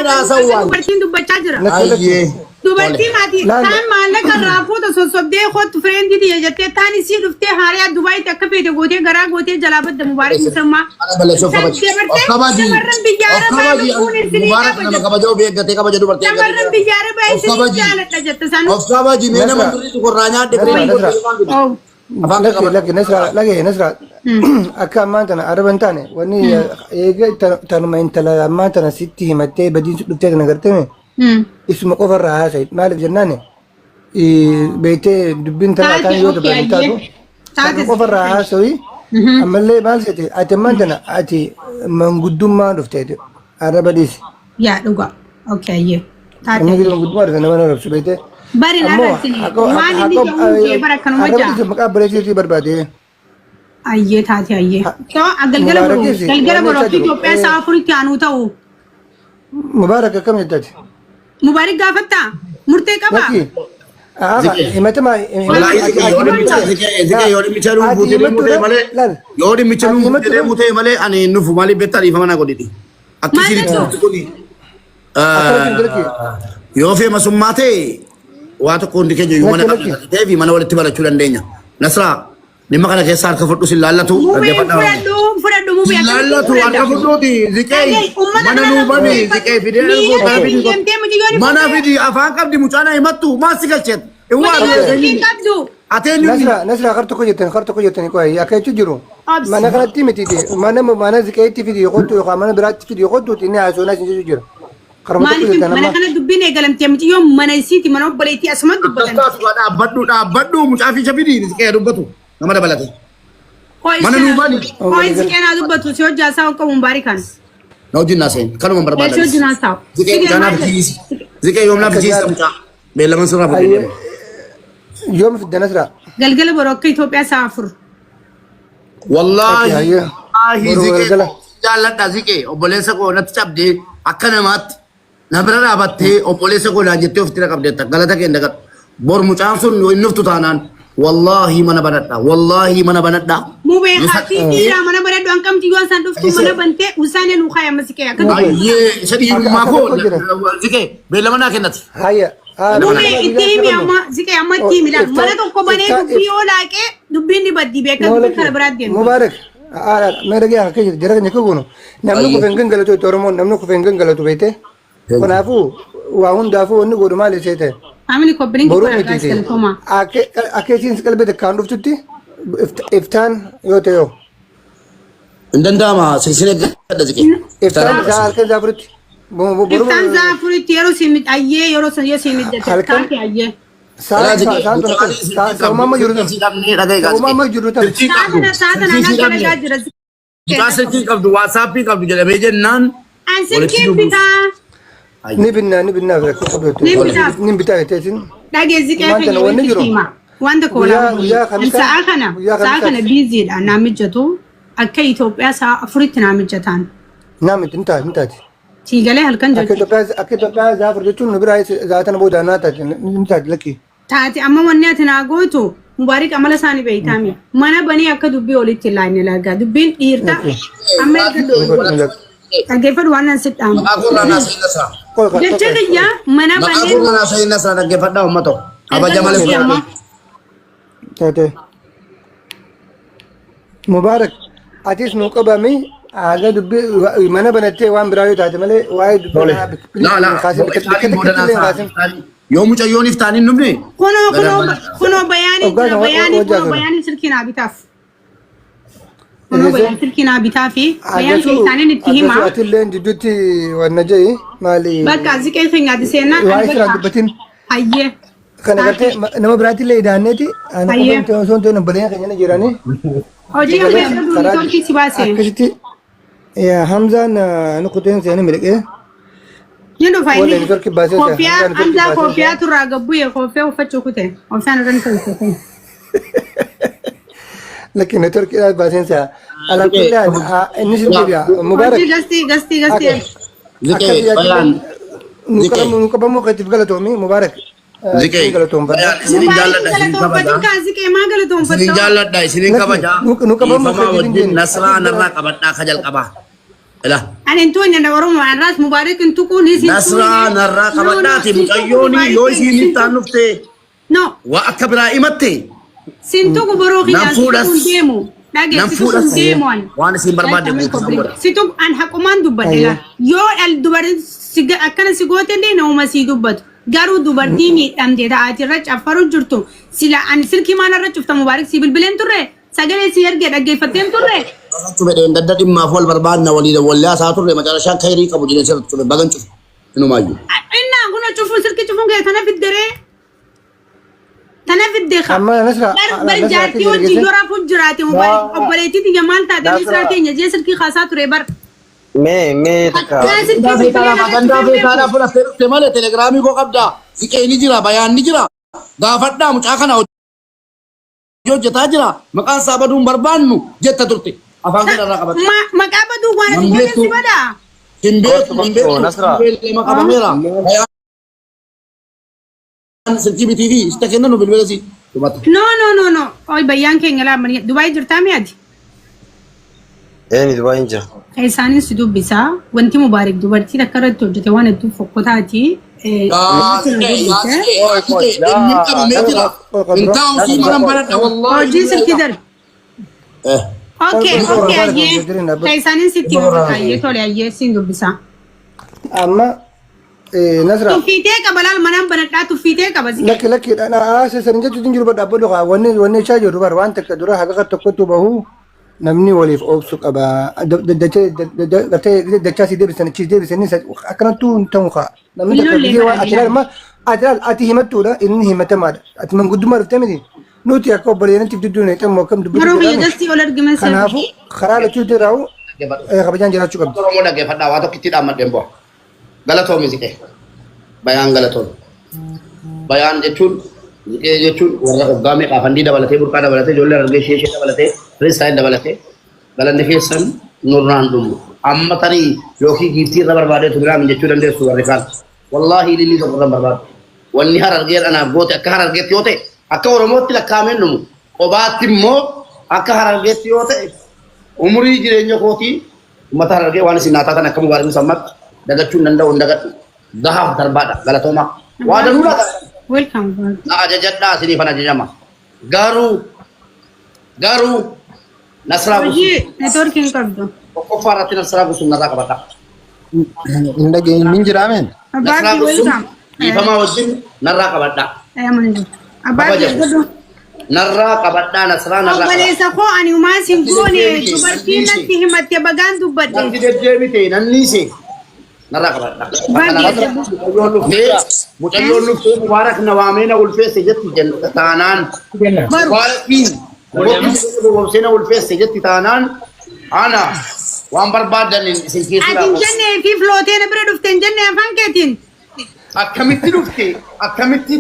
fedha haasa'u waan. Dubartiin dubbachaa jira. Lakki lakki. Ayyee. Dubartii maati Laal. taan maallaqa irraa fuuta sossobdee kottu fireendii tiyya jettee taan isii dhuftee haariyaa Dubaayitti akka feete gootee garaa gootee jalaa badda Mubaarik Musammaa. Ana balleessu of San kabaji. Of dabartee kabaji. shamarran biyya Of Arabaa kabaji. lubbuun isinii Mubaarak qaba nama jette. kabaja ofii eeggatee kabaja dubartii eeggatee Shamarran jira. biyya Arabaa Of isinii kabaji. jaaladha jette san. Of kabaji. Mee nama Nasra. birrii tokkorraa nyaadhe Nasra fireen Nasra. godhee Oh. Afaan kee Lakki qabadhu. lakki Nasra lagee Nasra akka ammaan tana araba hin taane wanni eega tanuma intala ammaan tana sitti himattee badiin si dhuftee tana gartee isuma qofa irraa haasa'i maaliif jennaan beektee dubbiin tana Taate akkaan yoo okay dabalan hin taatu ayyee. Taate tanuma qofa irraa haasa'i ammallee maal seete ati ammaan tana ati manguddummaa dhufteeti araba dhiisi Yaa dhugaa. Okay ayyee. Taate namni ayyee. manguddummaa dhufe nama arrabsu beektee Bari na ammoo arrabsine. akka Waan inni akka jedhu jee bara akkanuma araba jaa. dhiisi maqaa bareechiitii barbaade. Ayyee taate ayyee. So galgala boruu Mubaarakis galgala wanni boruu isaa akka jiru Itoophiyaa sa'a afuritti aanuu ta'u. Mubaarak akkam jettati? Mubaarik gaafattaa? Murtee qabaa? Lakki haa himatama Wallaahi zikee yoo dhimmicha zikee zikee yoo dhimmicha nuuf ati fuutee deemuu ta'e himattuudha malee laal yoo dhimmicha ati nuuf fuutee himattuudha deemuu ta'e malee ani hin dhufu maaliif beektaa dhiifama na godhiti. Akka Maal isin itti jettu? dhuftu kuni akkana hin lakki yoo feemasummaa ta'e waa tokko hundi keenya iyyuu mana lakki qabna lakki ta'ee fi mana walitti barachuu dandeenya. Nasraa dhimma kana keessa harka fudhu sin laallatu Mubee dhaggeeffadhaa. fudhadhu fudhadhu mubee Sin akkamitti laallatu harka fudhadha? fudhuuti ziqee Dhagahi uummata mana kanarra nuu bani murteeffadhu. ziqee fidee Miila erguu kana keetiin fidi deemtee mucayyoon mana fuutee fidi afaan qabdi mucaan himattu maal si galcheet hin waa mucayyoon silkii qabdu. Ati eenyuun Nasra Nasra kar tokko jettan kar tokko jettan qoy akka jechu jiru Obsi. mana kanatti miti mana mana ziqeetti fidi qottu yookaan mana biraatti fidi qottu inni haasoo sin jechu jira karuma tokko Maaliif jettan mana amma kana dubbiin eegalamtee mucayyoon mana isiiti mana obboleettii asuma dubbatan. Akkas taatu dhaabbadhu dhaabbadhu mucaa fi fidi ziqee dubbatu nama dabalate. Mana nuu bani. Ho'i siqee naa dubbatu si hojjaa isaa qabu mubaarik kan. Na wajjin naa seen kanuma Si barbaadan. hojii naa taa'u. Ziqee mucaa naaf jiisi. Ziqee yoom naaf jiista mucaa. Beellaman sirraa fudhee deema. Yoom fidda Nasra? Galgala boru akka Itoophiyaa sa'a 4. Wallaahi Hayyee. wallaahi Boru ziqee galgala. jaalladha ziqee obboleessa koo natti cabdee akka namaatti na bira dhaabattee obboleessa koo naan jettee ofitti na qabdeetta galata kee hin dagadhu. Bor mucaan sun yoo inni dhuftu taanaan wallaahi mana banadha wallaahi mana banadha. Mubee haatii dhiiraa mana banadhu hanqamti yoo isaan dhuftu mana bantee usaanee nuu kaaya masikee akka Mubee. Ayyee isa dhiirummaa Akka koo tokko jira. ziqee beellama naa kennati. Hayya. Mubee itti himi amma siqee amma itti himi laal mana tokko banee dubbii yoo laaqee dubbiin ni baddi beeka dubbiin kana biraatti deemti. Mubaarak. Mee dhagee akka jiru jara keenya kuunu namni kufe hin gangalatu itti Oromoon namni kufe hin gangalatu beekte. Kanaafuu waa hundaafuu wanni godhu maal isee ta'e. Amini kobbiniin Boruu kibba mitiiti. galatooma. Akka isiin qalbii takkaan dhuftutti iftaan yoo ta'e yoo. Hin danda'ama silsila gadda ziqee. Iftaan isaa halkan isaa afuritti. Boruu Iftaan isaa afuritti yeroo si ayyee yeroo san yoo si mijjate Halkan- taate ayyee. Sa'aan sa'aan tun akkas sa'uma amma jiru tan. Sa'uma amma jiru tan. Sa'a tana nan dalagaa jira. Mucaa silkii qabdu waatsaappii qabdu jedhamee jennaan An silkiin bitaa. Ni binnaa ni binnaa rakkoo qabdu. Ni bitaa. Ni bitaa jettee isin. Dhageessi qeefa Maanta wanni yeroo jiru. hima. Waan tokko Guyyaa walaa guyyaa kamisaa Sa'a kana guyyaa sa'a kana kamisaa. biiziidha naa mijatu akka Itoophiyaa sa'a 4tti naa mijataan. Naa miti ni taati ni taati. Siigalee halkan Akka jechuudha. Itoophiyaa akka Itoophiyaa 4:00 jechuun nu biraa zaatana booda naa taati ni taati lakki. Taate amma wanni ati naa gootu Mubaarik amala isaanii beeytaami. Mana banii akka dubbii olitti hin laanne laga. Dubbiin dhiirta amma erga dhaggeeffadhu waan nan sitti dhaamu. Maqaa koorraa naa seenna isaa. Qoy qoy Jecha qoy. kiyya mana Maqaa banee koorraa naa seenna isaa dhaggeeffadhaa uummata. Kabaja malee Dhaggeeffadhu amma. Taate. Mubaarak atis nu qabami haga dubbii mana banattee waan biraa yoo taate malee waa'ee dubbii kanaa Laa laa kaasin bakka iftaaniin booda takka illee naa kaasin. Yoo mucayyoon iftaaniin dhufne Kunoo kunoo kunoo bayaanii Hoggaa jira sana bayaanii hojjaa kunoo sana. bayaanii silkii naa bitaaf. Kunoo bayaan silkii naa bitaa fi bayaan Agasuu keessaaniin itti agasuu himaa. atillee jidduutti wanna je'i maali Bakka ziqee keenyaatti seenaan waa'ee ani siraan bakka dubbatin hayyee. kana gartee nama biraatti illee idaanneeti ana Hayyee. qofa osoo hin ta'in obboleeyyan keenya ni jiranii. Hojii amma erga Karaa durii si baase. akkasitti yaa Hamzaan nu kuteen seenee miliqee Ni dhufa Wala inni. network baasee seena. Kofiyaa Hamzaan network Hamzaa baasee kofiyaa turraa gabbuye kofiyaa uffachuu kute. Koffiyaan irra ni tolchite. Lakki network baaseen se'a. Ala kulli haal inni sin deebi'a. Mubaarak Hojii gastii gastii gastii. Ziqee Akka bayaan nu Ziqee. qabamu nu qabamuu keetiif galatoomi Mubaarak. Ziqee Galatoomfadha. bayaan isinin Mubaarak jaalladha isinin galatoonfatin kabaja. kaan ziqee maa Isinin galatoonfatta? jaalladha isinin Lakki kabaja. nu qabamuu Dhiifamaa keetiif hin wajjin jenne. nasraa narraa qabadhaa ka jalqabaa. Ila. Ani hin tuqne na Oromoo irraas Mubaarik hin tuqu ni sin Nasraa narraa qabadhaati mucayyoon yoo isiin itti aan dhufte No, waa akka biraa himatte sin tuqu boroo nan kiyyaan si fuudhas tuqu hin deemu. Dhagee nan si tuqu hin fuudhas deemu ani. waan isiin barbaadde guutuu san godha. Si tuqu an haqumaan dubbadhe laa. Yoo dhal dubartiin si akkana si goote illee nama sii dubbatu. Garuu dubartii miidhamte ta'aati irra caffaru jirtu. Sila ani silkii maal irra cufta Mubaarik si bilbileen turre sagalee si ergee dhaggeeffatteen turre. Cufe dheengadda dhimmaaf wal barbaadna walii wallee hasaa turre macarashaan kayrii qabu jedhee sirriitti cufe bagan cufe inumaayyuu. Innaan kun cufuun silkii cufuun kee tana fidderee. Tana fiddee kaa. Amma Nasra Bar bar Nasra akka jaartii wajjin jedhe yoo rafuu jiraate Mubaarik obboleettii tiyya maal taate Nasraa teenya jee silkii kaasaa ture bar. Mee mee takka. Akkaan silkii Gandaa bilbilee feetaadhaaf irra gandaa cufee feetaadhaaf beeku. fudhattee dhufte malee telegiraamii koo qabdaa siqee ni jira bayaan ni jira gaafadhaa mucaa kana hojii hojjetaa jira maqaan isaa baduu hin barbaannu jetta turte afaan kana irraa qabatte. Maqaa baduu waan ati Hin gooteen beektu si badaa. hin beektu Kootu hin kootu beektu Nasra. bilbila qabameera bayaan silkii bitii fi sita kennanu bilbila si dhumata. No no no no. Oy bayyaan keenya laa Dubaay jirtaa mi ati? Eeni Dubaay hin jira. Isaanis si dubbisaa. Wanti Mubaarik dubartii takka irratti hojjete waan hedduu fokkotaati. Yaasqee yaasqee yaasqee dhimmi qabamee jira. Hin taa'u sii mana baradha wallaahi. Hojii silkii darbe. Okay, okay, ayyee. Isaanis sitti hima ayyee tole ayyee siin dubbisaa. Amma Nasra Tuffiitee qaba laal manaan banadhaa tuffiitee qaba si. Lakki lakki haasa san jechuun jiru badha abboo wanni wanni isaa jiru bar waan takka dura haqa tokkotu bahu namni waliif obsu qaba. Gartee dachaa si deebisan achi deebisanii akkanattuu hin ta'u kaa. Namni takka Ilollee biyya waan bara ati ilaal ma ati ilaal ati himattuudha inni himatamaadha. Ati manguddummaa dhuftee miti. Nuti akka obboleeyyanatti dudduun xammoo akkam dubbatu Garuu biyya jedhame. gastii ol argime sirri. Kanaafuu karaa lachuu jiraa'u kabajaan jiraachuu qabdi. Oromoo dhaggeeffadhaa waa tokkitti dhaammadheen bu'a. Galatoomi siqee. Bayaan galatoomi. Bayaan jechuun siqee jechuun warra hoggaa meeqaa fandii dabalatee burqaa dabalatee ijoollee argee ishee ishee dabalatee freestyle dabalatee galanni keessan nurraan dhumu. Amma tarii yookiin giiftii irra barbaadeetu biraa min jechuu dandeessu warri kaan. Wallaahi ilillii tokko irra barbaadu. Wanni harargee anaaf goote akka harargeetti yoo ta'e akka Oromootti lakkaa'ameen dhumu. Qobaatti immoo akka harargeetti yoo ta'e umurii jireenya kootii uummata harargee waan isin naa taatan akka mubaarak musammatti dagachuu hin danda'u hin dagadhu. Gahaaf darbaadha galatoomaa. Waa danuudha. Welcome. Na ajajadhaa isiniifan ajajama. Garuu garuu Nasraa Gusum Hojii networkiin qabdu. tokkoffaa irratti Nasraa Gusum narraa qabadha. Hin dhageenye hin jiraameen. Nasraa Abbaa Gusum welcome. dhiifamaa wajjin narraa qabadha. Abbaa Kabajamu. godhu. Narraa qabadhaa Nasraa narraa qabadha. Obboleessa koo ani umaa sin goone dubartiin natti himatte bagaan dubbadhe. Natti deddeebite nanniise narraa qabadha. Baay'ee. Mucayyoon dhuftee mucayyoon dhuftee Mubaarak na waamee na ulfeesse jetti taanaan Baru. Mubaarakiin gowwoomsee na ulfeesse jetti taanaan ana waan barbaadan isin Ati hin keessaa jenne fi flootee na bira dhufte hin jenne afaan keetiin. Akkamitti dhufte akkamitti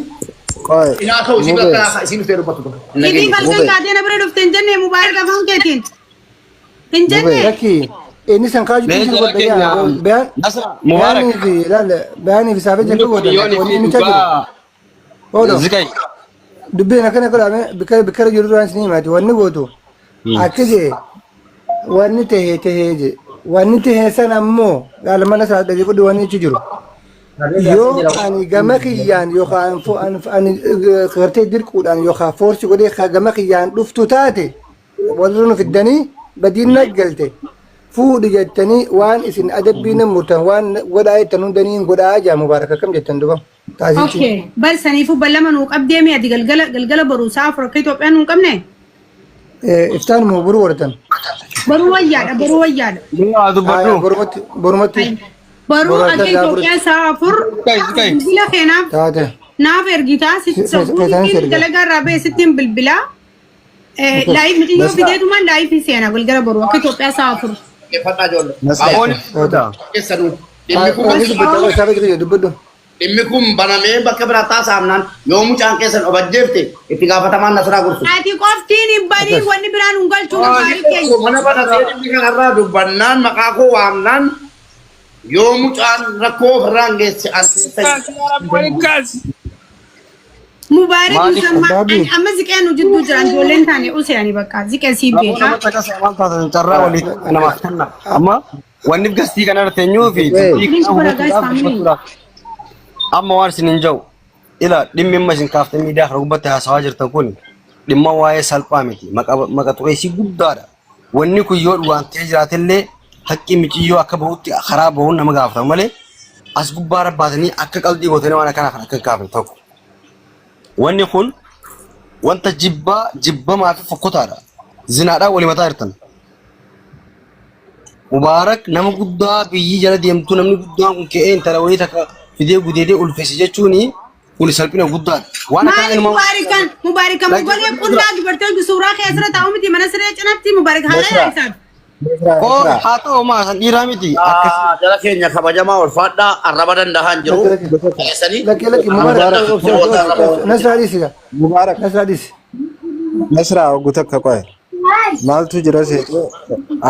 Qoy. inaa ta'u isin Mubee. bira isin dhuftee dubbatu tokko. Ifii halkan Mubee. kaatee na bira dhufte hin jenne Mubaarak afaan keetiin. Hin jenne. Mubee. Lakki inni san kaaju Mee jiru jara godha keenya yaa bayaan Nasra Mubaarak bayaanii fi laal bayaanii fi saafee inni jakka kun godhan yoon wanni fi inni jiru. dhugaa Oodho ziqay. Dubbiin akkana godhame bikka bikka jiru duraan isin himaati wanni gootu akka jee wanni tahee tahee jee wanni tahee san ammoo laal mana isaa dhagee godhu wanni achi jiru. Yoo ani gama kiyyaan yookaan ani gartee dirquudhaan yookaan force godhee gama kiyyaan dhuftu taate walirra nu fiddanii badiin na galte fuudhi jettanii waan isin adabbii na murtan waan godhaa jettan hundanii hin godhaa jaa Mubaarak akkam jettan duba taasichi. Okay. Bar saniifuu ballama nuu qabdee mi ati galgala galgala boruu sa'a 4 akka Itoophiyaan nuu qabne? Iftaan moo boruu godhatan? Boruu wayyaadha boruu wayyaadha. Mee haa dubbadhu. Borumatti borumatti Boruu Boruu akka akka Itoophiyaan sa'a 4 Ziqay ziqay. bilbila keenaaf taate. naaf ergitaa Keessaan si erga. dalagaa irraa ba'e sittiin bilbilaa. Live mitiyyoo fideetuma live seenaa galgala boruu akka Itoophiyaa sa'a 4. Dhaggeeffadhaa ijoollee. Nasra. Aboon Keessanuu dhimmi kun Wanni dubbadhu saafee jiru dubbadhu. Dhimmi kun banamee bakka biraa taasisamnaan yoo mucaan keessan of ajjeefte itti gaafatamaan Nasraa Gursu. Ati qoftiin hin baniin wanni biraan hin galchuu gaarii keenya. Mana banatee dhimmi kanarraa dubbannaan maqaa koo waamnaan yoo mucaan rakkoo ofirraan geesse an keessa Mubaarak Maaliif musammaa Abbaabii. ani amma ziqee nu jidduu jiran ijoolleen taane usee ani bakka ziqee sii Aboo beekaa. nama caqasa maal taatan carraa walii namaaf kenna. Amma wanni gastii kana irra teenyuu fi dubbii Link kana godha guys hubachuudhaaf family. dubbachuudhaaf. Amma waan isin hin jiru ila dhimmi amma isin kaaftee miidiyaa kana gubbatti haasawaa jirtan kun dhimma waa'ee salphaa miti. Maqa xureessii guddaadha. Wanni kun yoo dhugaan ta'ee jiraatellee haqqi miciyyoo akka bahutti karaa bahuun nama gaafatama malee as gubbaa rabbaatanii akka qalbii gootanii waan akkanaa kana akka hin kaafne tokko. Wanni kun wanta jibbaa jibbamaa fi fokkotaadha. Zinaadhaan walii mataa jirtan. Mubaarak nama guddaa biyyi jala deemtu namni guddaan kun ka'ee intala wayii takka fidee gudeedee ulfeesse jechuun kun salphina guddaadha. Waan akkana Maali ilma Mubaarikan Mubaarikan mogolee qullaa dubartoonni suuraa kee asirra taa'u miti mana siree cinatti Mubaarik haala Nasra, isaaf. Nasra, Koo Nasra. haa ta'u maa san dhiiraa miti akkas Jara keenya kabajamaa ulfaadhaa arraba danda'an jiru. Lakki Keessanii lakki lakki arraba Mubaarak danda'an obsi jiru obsi arraba. obsi Nasraa dhiisi gaa Mubarak, Nasraa dhiisi. Nasra ogu takka qoe. Maaltu jira seete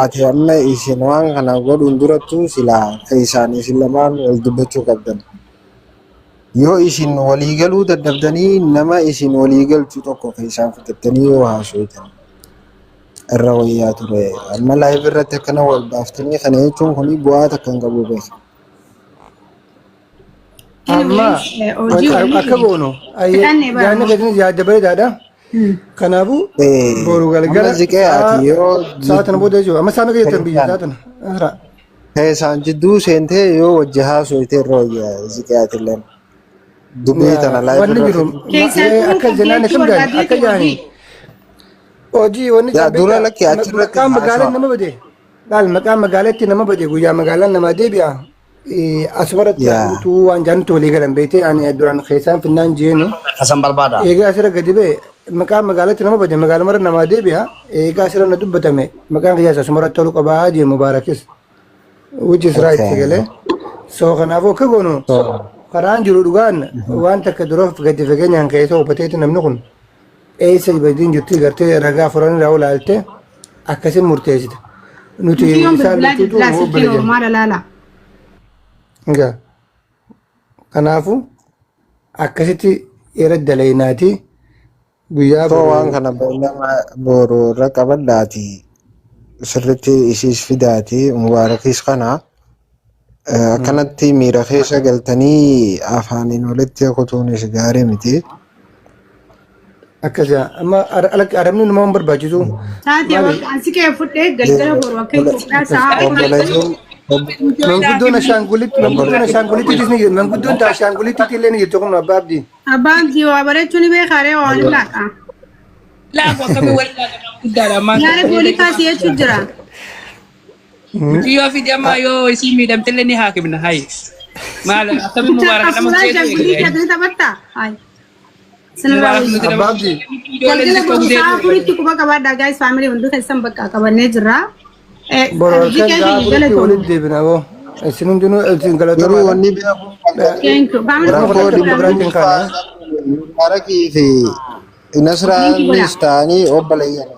ati amma isin waan kana godhuun durattu silaa keessaan isin lamaan wal dubbachuu qabdan. Yoo isin walii galuu dadhabdanii nama isin walii galchu tokko keessaan fidattanii yoo haasoftan irra wayyaa ture. Amma live irratti akkana wal baaftanii kana jechuun kuni bu'aa takka hin qabu beeka. Amma Anyways, hojii akka walii goonu fixannee yaadni bara. keessan yaada bareedaadha. Kanaafuu boru Amma galgala ziqee sa'a ati yoo sa'a tana booda jechuudha. Amma sa'a meeqa jettan biyya sa'a tana? Nasraa. keessaan jidduu seentee yoo wajji haasofte irra wayyaa ziqee ati illee. Dubbii tana live Wanni irra jiru fiduu. Keessaan turuu akka jennaan qabdi akkam jechuu jaani akka barbaaddeeti jaani hojii. hojii wanni Yaa isaan dura beektaa lakki achirratti maqaan magaalaan haasawa. nama bade laal maqaan magaalaatti nama bade guyyaa magaalaan namaa deebi'a asumarratti Yaa. utuu waan jaanitti walii galan beektee ani duraan keessaan finnaan jeenu Kasan barbaada. eegaa asirra gadi ba'e maqaan magaalaatti nama bade magaalamarra namaa deebi'a eegaa asirra na dubbatame maqaan kiyyaas asumarratti tolu qabaa jee mubaarakis which is right Okay. galee so kanaafuu akka goonu So, karaan jiru dhugaan waan takka dura gadi fageenyaan keessa hubateeti namni kun eessa badiin jirti gartee ragaa furan irraa olaalte akkasin murteessita. Nuti Mucayyoon isaan bilbilaa lachuutu jirti laa silkii obbola jenna. normaala laala. Egaa kanaafuu akkasitti irra dalaynaati guyyaa so waan boru kana beellama boru irra qabadhaati sirritti isiis fidaati mubaarakis kana akkanatti miira keessa galtanii afaaniin walitti kutuunis gaarii miti. Akkas yaa amma arabni nama hin barbaachisu. Taatee Maali bakka ansi kee fudhee galgala boru akka Itoophiyaa sa'a Obboleeyyiin manguddoon ashaangulitti manguddoon ashaangulittiitis ni jirti manguddoon ta ashaangulittiitti illee ni jirti kun abbaa abdii. Abbaan kii waa bareechuu ni beekaa ree waan hin laaqa. Laaku akkamii wal laaqa nama guddaadha ammaan Yaada kana. goolii kaasii jechuun jira. Mucayyoo fidi amma yoo isiin miidhamtellee ni haakimna hayi. Maal akkamii Mucaa mubaarak nama hafuuraa gudeetu ashaangulii eegale. keessatti taphattaa? Hayi. Sinirraa Mubaarak wayya. nuti nama Abbaa abdii. ijoolleen Galgala xiqqoo boru gudeetu sa'a eegale. afuritti quba qabaadhaa guys family hundi keessan bakka qabannee jirra. Boru Hojii halkan keenya sa'a afuritti galatoomu. walitti deebina boo. Isin hundinuu isin garuu galatoomaadha. wanni beekuu qabdan Thank you. Family Rakkoo rakkoo takka dhimma dhimma biraatiin dhuunfaa kaane. mubaarakii fi Link godha. nasraanis ta'anii obboleeyyan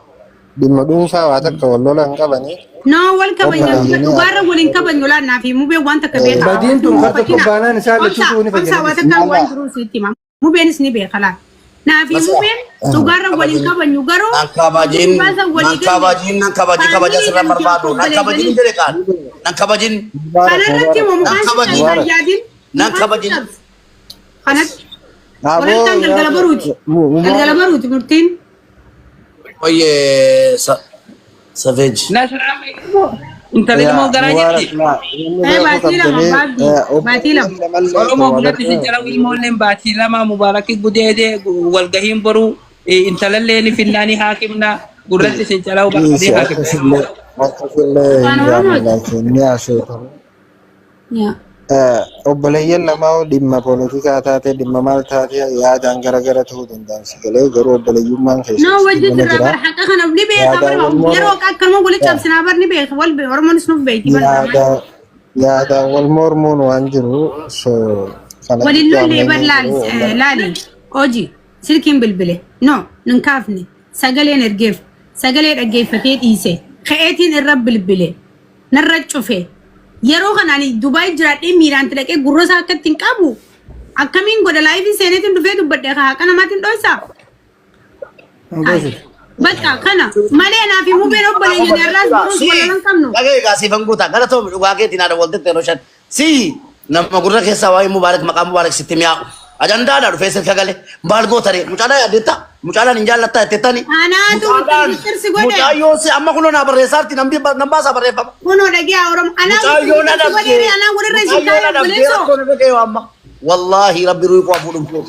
dhimma dhuunfaa waa takka wal lola hin qabanii No wal kabajna obboleeyyanii dhugaarra waliin kabajnu laannaa fi mubeen waan takka beeka. Badiin tun kar tokko Fakkina baanaan isaa obsa lachuutu ni obsa waa fayyadanis. takka waan jiru sitti hima. Mubeenis ni beeka laal. Naa fi mubeen dhugaarra waliin kabajnu garuu Nan kabajin, dhugaa san walii nan galle. kabajin, nan kabajin, kabaja Faamilii sirra kan barbaadu. Nan kabajin obboleeyyanii. jedhe kaan. Nan kabajin, mubaarak Kanarratti immoo mubaarak nan mukaan si kabajin, cabsa mubaarak yaadin nan mukaan si kabajin. cabsa. Kanatti aboo walakkaan galgala baruuti. Galgala mubaarak baruuti murtiin. Oye, Savage. Nasraa intalli yaa immoo garaa mubaarak jirti. laa wanni Eh beekuu baatii lama qabdanii baabdii baatii lama. obboleeyyan lamallee Oromoo ta'u biratti agartee si jala ilmoolleen baatii lama mubaarakii gudeedee walgahiin boruu intalallee ni finnaanii haakimna gurratti isin cala'u barbaadee dhiisi haakimna. akkasillee akkasillee hin Afaan jaanne Oromooti. laakiin ni haasofama. Yaa. Obboleeyyan lamaa dhimma poolitikaa taate dhimma maal taate yaadaan gara gara ta'uu danda'an si galee garuu obboleeyyummaan No keessan wajji nama jirra jira. bar haqa kana ni beeka bar Yaadaan wal yeroo mormu akkanuma walitti cabsinaa bar ni beeka wal Oromoonis nuuf beekti bar lamaan. Yaadaan wal mormuun waan jiru so kana Waliin giddu lollee bar ammeenyeen laali jiru laali hojii silkiin bilbile no nun kaafne sagaleen ergeef sagalee dhaggeeffatee dhiise ka'eetiin irra bilbile narra cufe yeroo kana ani Dubaay jiraadhee miilaan dhaqee gurra isaa akka ittiin qabu Akkamiin godha live seeneetiin dhufee dubbadhe haqa namaatiin dhoysaa? Hin goositu. Bakka kana malee naaf himuu been obboleeyyan irraas boruus Si wal lolan qabnu. dhagee egaa siifan guutaa galatoomi dhugaa keetiin haadha waltette yeroo shan. Si nama gurra keessaa waa'ee Mubaarak maqaa Mubaarak sitti mi'aawu. Ajandaadha dhufee sirka gale. Maal goota ree? Mucaadhaan yaaddeetta? Mucaadhaan hin jaallattaa jettettani? Anaatu Mucaadhaan wixxirsi godhe. mucaayyoo si amma kunoo naa barreessaarti nan baasaa barreeffama. Kunoo dhagee Oromoo. Anaa Mucaayyoo na wixxirsi godhe dhabdee. anaa walirra isin Mucaayyoo kaayee na dhabdee obboleessoo. rakkoon irra ga'e amma. Wallaahi rabbi ruuquu hafuudhuun koo.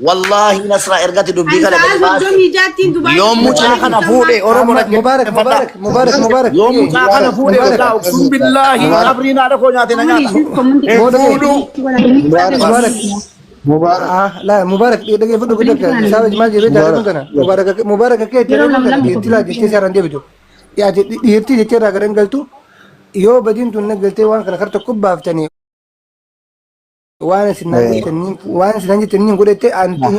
Wallaahi Nasraa ergati dubbii An kana sa'a gadi baase. soddomii jaattiin Dubaay Yoom mucaa kana fuudhe Oromoo Amma Mubarak Mubarak Mubarak Mubarak. Yoom mucaa kana fuudhe Mubarak. walaa uqsum billaahi qabriin haadha koo nyaate na nyaata. Hin Booda fuudhu. Mubarak. Mubarak. Mubarak. Ah, la Mubarak dhaggeeffadhu guddaa kan isaa maal jedhee jaallatu kana Mubarak Mubarak akka itti jedhamu kana dhiirti laa jettee seeraan deebitu. Yaati dhiirti jettee irraa garan galtu yoo badiin tun galtee waan kana kar tokko baaftanii waan isin naan jettanii waan isin naan jettanii hin godhette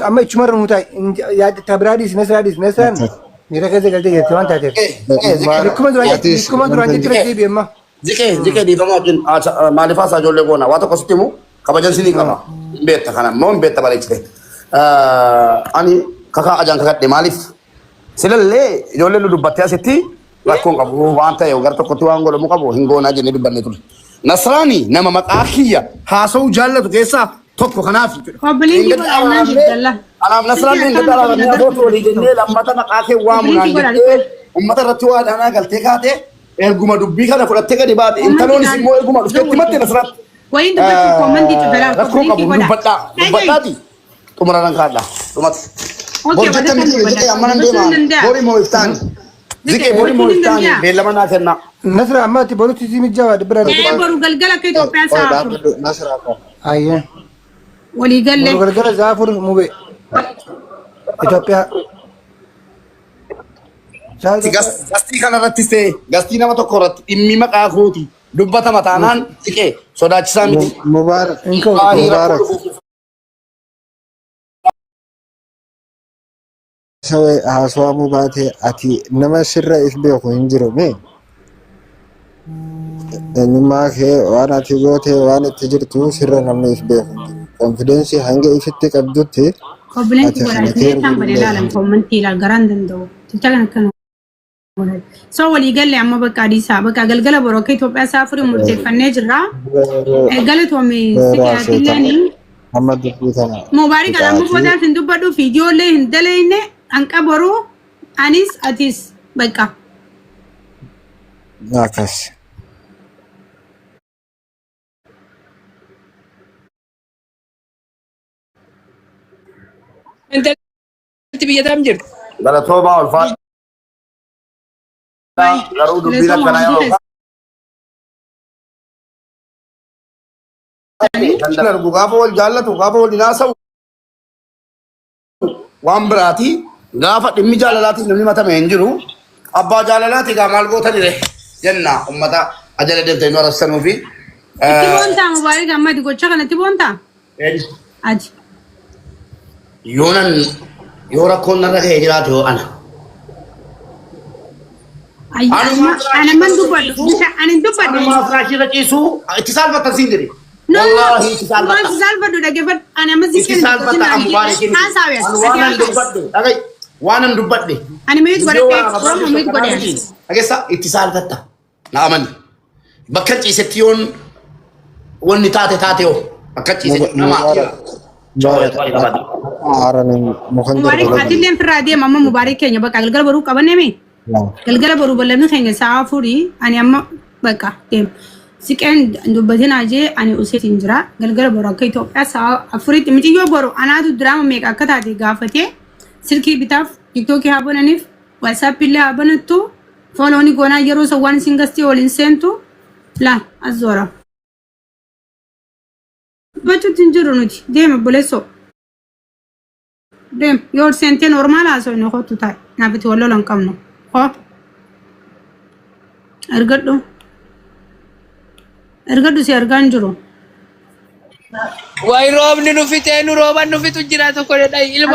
amma ichumarra nuu taa'e yaadde tabiraadhiis nasraadhiis nasraan miira keessa galtee jirti waan taateef. Likkuma duraan likkuma duraan jetti irra deebi'e amma. Ziqee ziqee dhiifama wajjin maaliif haasaa ijoollee goona waa tokko sitti himu kabajan sinii qaba hin beekta kana immoo hin beekta bareechite. Ani kakaa ajaan kakadhe maaliif silallee ijoolleen nu dubbattee asitti rakkoon qabu waan ta'e gara tokkotti waan godhamu qabu hin goonaa jennee dubbanne ture. Nasraani nama maqaa kiyya haasa'uu jaallatu keessaa tokko kanaaf jechuudha. Obboleettii Hin gadi godhannaa araaramnee jiddalla. anaaf Nasraan hin gadi araaramnee afootu walii jennee lammata maqaa kee waamu naan Obboleettii jettee uummata irratti waa dhaanaa galtee kaatee erguma dubbii kana fudhattee gadi baate intaloonis immoo erguma dhufteetti matte Nasraatti. Wayiin dubbachuu comment cufelaa Rakkoo qabu dubbadhaa dubbadhaati xumura nan kaadha dhumati. Bor jetta miti ziqee amma nan deema bori moo iftaani ziqee bori moo iftaani beellama naa kennaa. Nasra amma ati borutti si mijjaa bira Ee boru galgala akka Itoophiyaa Qoy sa'a afur dhaabbadhu Nasraa qoy. Ayyee. walii galle. Boru galgala sa'a afur mube. Itoophiyaa. Sa'a Gastii kana irrattis ta'e gastii nama tokko irratti dhimmi maqaa kooti dubbatama taanaan ziqee sodaachisaa miti. Mubarak. Hin ka'u. Wallaahi rakkoo Mubarak. dhufuuf Haasawamuu baate ati nama sirra if beeku hin jiru mee? Eenyummaa kee waan ati goote waan itti jirtu sirra namni if beeku hin jiru. Confidence hanga ifitti qabdutti Obboleettii ati kana godhaa. kee Meeshaan badee ilaalan comment ilaal garaan danda'u. Jecha kana akkana godhan. So walii galle amma bakka adiisaa bakka galgala boru akka Itoophiyaa sa'a afurii murteeffannee jirra. Galatoome siqiyaatilleen amma dubbii tana Mubaarik kan amma boodaa hin dubbadhu viidiyoolee hin daleyne hanqa boruu anis atis bakka. Akkas. Intalli biyya tam jirti. Galatoomaa ulfaadhaa garuu dubbiin akkanaa yeroo kan argu gaafa wal jaallatu gaafa wal hinaasa'u waan biraati gaafa dhimmi jaalalaatiif namni matame hin jiru abbaa jaalalaati gaa maal gootani re jenna ummata ajala deemtanii nu arrabsanuu fi Itti boontaa Mubaarik amma ati gocha kanatti boontaa? Ati. Yoonan yoo rakkoon narra ga'ee jiraate yoo ana. Anumaa Ani amman dubbadhu. Ani hin dubbadhu. Anumaa firaashii irra ciisu itti saalfattan siin jedhe. No, Wallaahi itti waan saalfatta. si saalfadhu dhaggeeffadhu. Ani amma Itti ziqqeen saalfatta amma Mubaarikiin. Haasaawe Ani waanan dubbadhe dhaga'i waanan dubbadhe. Ani mute godhadhee Oromoo mute godhee. Dhageessa itti saalfatta. Na amani. Bakka ciisetti yoon wanni taate taate hoo bakka ciisetti nama. Mubarak. Haaraan mukan Mubaarik atillee firraa deema amma Mubaarik keenya bakka galgala boruu qabanne mee? Galgala boruu ballamni keenya sa'a afurii ani amma bakka deema. Siqeen dubbatinaa jee ani useetiin jira. Galgala boru akka Itoophiyaa sa'a afuriitti mitiyyoo boru anaatu diraama meeqa akka taate gaafatee silkii bitaaf TikTokii haa bananiif WhatsApp illee haa banattu follow ni goonaa yeroo san waan isin gastii waliin seentu laa as zoora. Dubbachuutti hin jirru nuti deema obboleessoo. Deem yoo ol seentee normal haasofne kottu taa'e naaf itti wal lola hin qabnu. Hoo ergadhu ergadhu si argaa hin jiru. Wayi roobni nu fixee nu rooban nu fixu jira tokko ilma.